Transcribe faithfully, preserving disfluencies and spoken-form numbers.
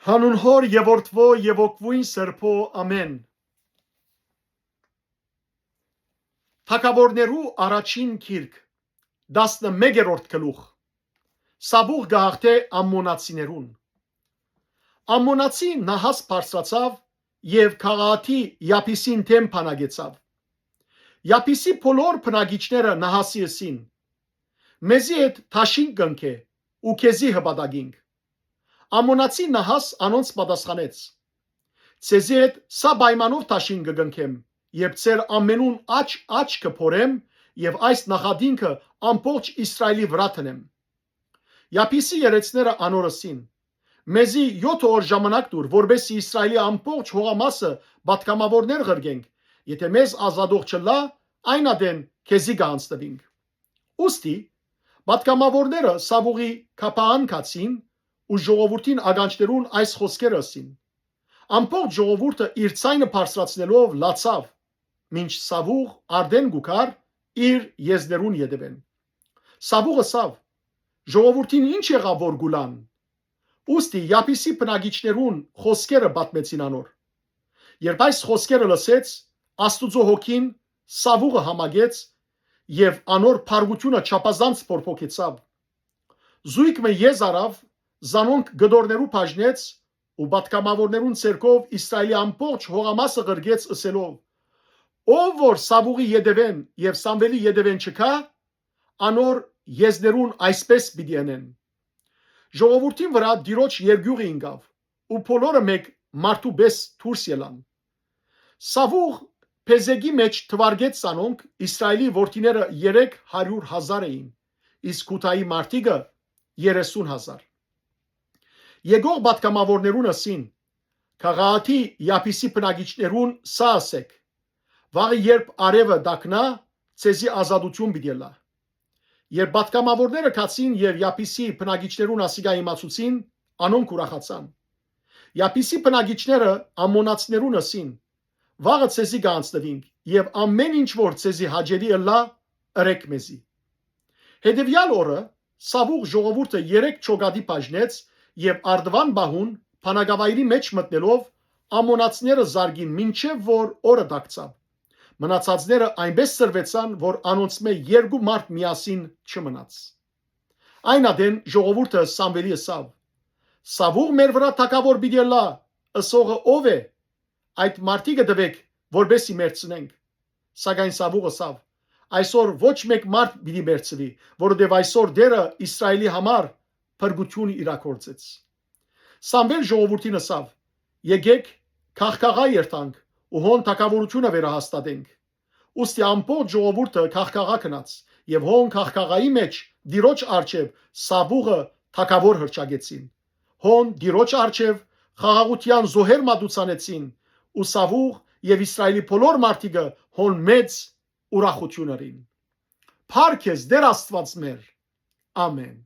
Յանուն Հօր եւ Որդւոյ եւ Հոգւոյն Սրբոյ, ամէն։ Թագաւորներու առաջին գիրք, տասնմեկերորդ գլուխ։ Սաւուղ կը հաղթէ ամմոնացիներուն։ Ամմոնացի Նահաս բարձրացաւ եւ Գաղաաթի Յաբիսին դէմ բանակեցաւ։ Յաբիսի բոլոր բնակիչները Նահասի ըսին. «Մեզի հետ դաշինք կ'ընկէ ու քեզի հպատակինք»։ Ամոնացի Նահաս անոնց պատասխանեց. «Ձեզի հետ սա պայմանով դաշինքը կ'ընկեմ, երբ ձեր ամենուն աջ աչքը փորեմ եւ այս նախատինքը ամբողջ Իսրայէլի վրայ դնեմ»։ Յաբիսի երեցները անոր ըսին. «Մեզի եօթ օր ժամանակ տուր, որպէս զի Իսրայէլի ամբողջ հողամասը պատգամաւորներ ղրկենք, եթէ մեզ ազատող չըլլայ, այն ատեն քեզի կ'անձնուինք»։ Ուստի պատգամաւորները Սաւուղի Գաբաան գացին ու ժողովուրդին ականջներուն այս խօսքերը ըսին։ Ամբողջ ժողովուրդը իր ձայնը բարձրացնելով լացաւ, մինչ Սաւուղ արդէն կու գար իր եզներուն ետեւէն։ Սաւուղ ըսաւ. «Ժողովուրդին ի՞նչ եղաւ որ կու լան»։ Ուստի Յաբիսի բնակիչներուն խօսքերը պատմեցին անոր։ Երբ այս խօսքերը լսեց, Աստուծոյ հոգին Սաւուղը համակեց եւ անոր փառկութիւնը չափազանց փոփոխեցաւ։ Զոյգ մը եզ առաւ, զանոնք կտորներու բաժնեց ու պատգամաւորներուն ձեռքով Իսրայէլի ամբողջ հողամասը ղրկեց, ըսելով. «Ով որ Սաւուղի ետեւէն եւ Սամուէլի ետեւէն չգայ, անոր եզներուն այսպէս պիտի ընեն»։ Ժողովուրդին վրայ Տիրոջ երկիւղը ինկաւ ու բոլորը մէկ մարդու պէս դուրս ելան։ Սաւուղ Բեզեկի մէջ թուարկեց զանոնք, Իսրայէլի որդիները երեք հարիւր հազար էին, իսկ Յուդայի մարդիկը երեսուն հազար։ Եկող պատգամաւորներուն ըսին. «Գաղաաթի Յաբիսի բնակիչներուն սա ըսէք. "Վաղը երբ արեւը տակնայ, ձեզի ազատութիւն պիտի ըլլայ"»։ Երբ պատգամաւորները գացին եւ Յաբիսի բնակիչներուն ասիկա իմացուցին, անոնք ուրախացան։ Յաբիսի բնակիչները ամոնացիներուն ըսին. «Վաղը ձեզի կ'անձնուինք եւ ամէն ինչ որ ձեզի հաճելի ըլլայ, ըրէք մեզի»։ Հետեւեալ օրը Սաւուղ ժողովուրդը երեք ջոկատի բաժնեց եւ առտուն պահուն բանակավայրի մէջ մտնելով, ամոնացիները զարկին մինչեւ որ օրը տաքցաւ։ Մնացածները այնպէս սրվեցան, որ անոնցմէ երկու մարդ միասին չմնաց։ Այն ատեն ժողովուրդը Սամուէլի ըսաւ. «Սաւուղ մեր վրայ թագաւոր պիտի ըլլայ ըսողը ո՞վ է։ Այդ մարդիկը տուէք, որպէս զի մեռցնենք»։ Սակայն Սաւուղ ըսաւ. «Այսօր ոչ մէկ մարդ պիտի մեռցուի, որովհետեւ այսօր Տէրը Իսրայէլի համար փրկութիւն իրագործեց»։ Սամուէլ ժողովուրդին ըսաւ. «Եկէք, քաղքաղայ երթանք ու հոն թագաւորութիւնը վերահաստատենք»։ Ուստի ամբողջ ժողովուրդը քաղքաղայ գնաց եւ հոն քաղքաղայի մէջ Տիրոջ առջեւ Սաւուղը թագաւոր հռչակեցին։ Հոն Տիրոջ առջեւ խաղաղութեան զոհեր մատուցանեցին ու Սաւուղ եւ Իսրայէլի բոլոր մարդիկը հոն մեծ ուրախութիւն ըրին։ Փառք քեզ, Տէր Աստուած մեր։ Ամէն։